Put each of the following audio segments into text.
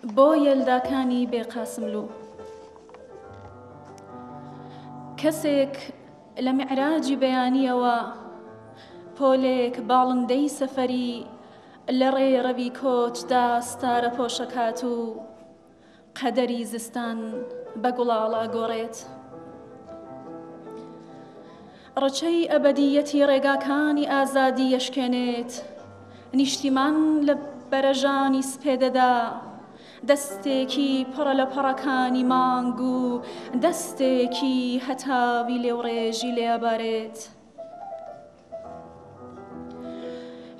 بۆ یەلداکانی بێ قاسملوو. کەسێک لە میعراجی بەیانییەوە پۆلێک باڵندەی سەفەری لە ڕێڕەوی کۆچدا ستارە پۆشەکات و قەدەری زستان بە گوڵاڵە ئەگۆڕێت. ڕچەی ئەبەدییەتی ڕێگاکانی ئازادی ئەشکێنێت، نیشتیمان لە بەرەژانی سپێدەدا، دەستێکی پڕە لە پەڕەکانی مانگ و دەستێکی هەتاوی لێوڕێژی لێ ئەبارێت.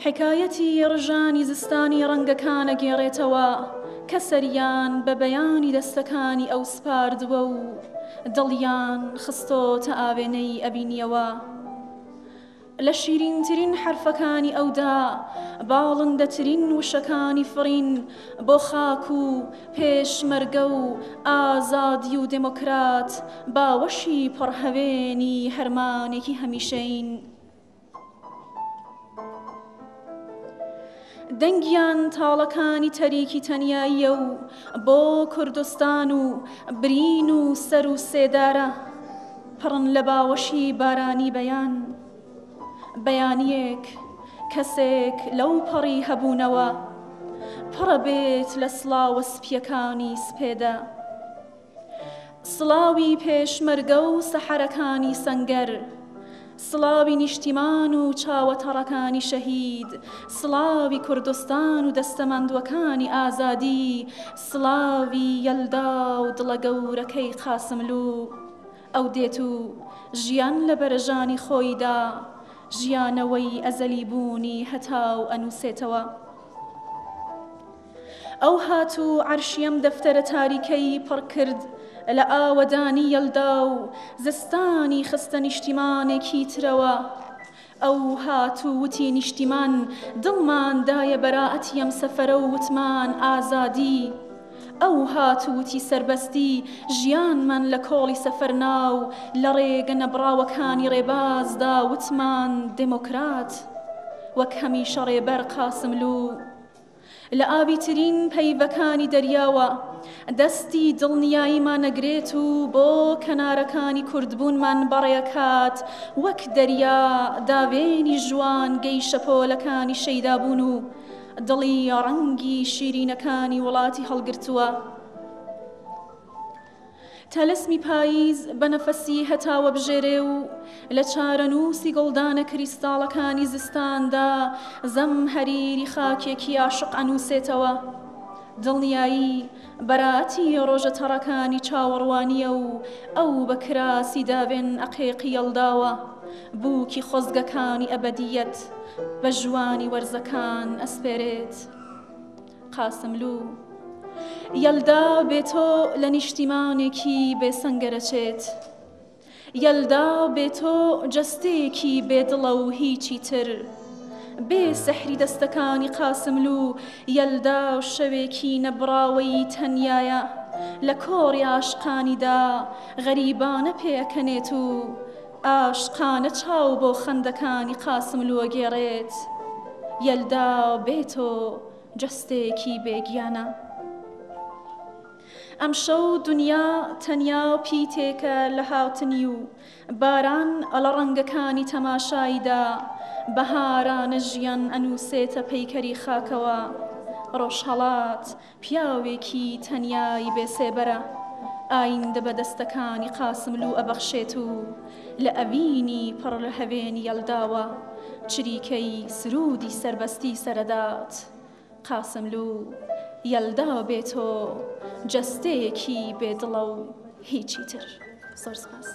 حیکایەتی ڕژانی زستانی ڕەنگەکان ئەگێڕێتەوە کە سەریان بە بەیانی دەستەکانی ئەو سپاردووە و دڵیان خستۆتە ئاوێنەی ئەبینیەوە. لە شیرینترین حەرفەکانی ئەودا باڵندەترین وشەکانی فڕین بۆ خاک و پێشمەرگە و ئازادی و دێمۆکرات باوەشی پڕ هەوێنی هەرمانێکی هەمیشەین. دەنگیان تاڵەکانی تەریکی تەنیاییە و بۆ کوردستان و برین و سەر و سێدارە پڕن لە باوەشی بارانی بەیان. بەیانییەک کەسێک لەو پەڕی هەبوونەوە پڕە بێت لە سڵاوە سپییەکانی سپێدە. سڵاوی پێشمەرگە و سەحەرەکانی سەنگەر، سڵاوی نیشتیمان و چاوە تەڕەکانی شەهید، سڵاوی کوردستان و دەستە ماندووەکانی ئازادی، سڵاوی یەلدا و دڵە گەورەکەی قاسملوو. ئەو دێت و ژیان لە بەرەژانی خۆیدا ژیانەوەی ئەزەلی بوونی هەتاو ئەنووسێتەوە. ئەو هات و عەرشی ئەم دەفتەرە تاریکەی پڕ کرد لە ئاوەدانی یەلدا و زستانی خستە نیشتیمانێکی ترەوە. ئەو هات و وتی نیشتیمان دڵمان دایە بەرائەتی ئەم سەفەرە و وتمان ئازادی. ئەو هات و وتی سەربەستی ژیانمان لە کۆڵی سەفەر نا و لە ڕێگە نەبڕاوەکانی ڕێبازدا وتمان دێمۆکرات. وەک هەمیشە ڕێبەر قاسملوو. لە ئاویترین پەیڤەکانی دەریاوە دەستی دڵنیاییمان ئەگرێت و بۆ کەنارەکانی کوردبوونمان بەڕێکات وەک دەریا داوێنی ژوانگەی شەپۆلەکانی شەیدابوون و دڵی ڕەنگی شیرینەکانی وڵاتی هەڵگرتووە. تەلەسمی پاییز بە نەفەسی هەتاوە بژێرێ و لە چارەنووسی گوڵدانە کریستاڵەکانی زستاندا زەمهەریری خاکێکی عاشق ئەنووسێتەوە. دڵنیایی بەراتی ڕۆژە تەڕەکانی چاوەڕوانییە و ئەو بە کراسی داوێن عەقیقی یەڵداوە بووکی خۆزگەکانی ئەبەدییەت بە ژوانی وەرزەکان ئەسپێرێت. قاسملوو، یەلدا بێ تۆ لە نیشتیمانێکی بێ سەنگەرەچێت. یەلدا بێ تۆ جەستەیەکی بێ دڵە و هیچی تر. بێ سحری دەستەکانی قاسملوو، یەلدا شەوێکی نەبڕاوەی تەنیایە. لە کۆڕی عاشقانیدا غەریبانە پێئەکەنێت و عاشقانە چاو بۆ خەندەکانی قاسملوو ئەگێڕێت. یەلدا بێ تۆ جەستەیەکی بێ گیانە. ئەمشەو دونیا تەنیا پیتێکە لە هاتنی و باران لە ڕەنگەکانی تەماشایدا بەهارانە ژیان ئەنووسێتە پەیکەری خاکەوە. ڕۆژهەڵات پیاوێکی تەنیای بێ سێبەرە، ئایندە بە دەستەکانی قاسملوو ئەبەخشێت و لە ئەوینی پڕ لە هەوێنی یەلداوە چریکەی سروودی سەربەستی سەرەدات. قاسملوو، یەلدا بێ تۆ جەستەیەکی بێ دڵە و هیچی تر. زۆر سپاس.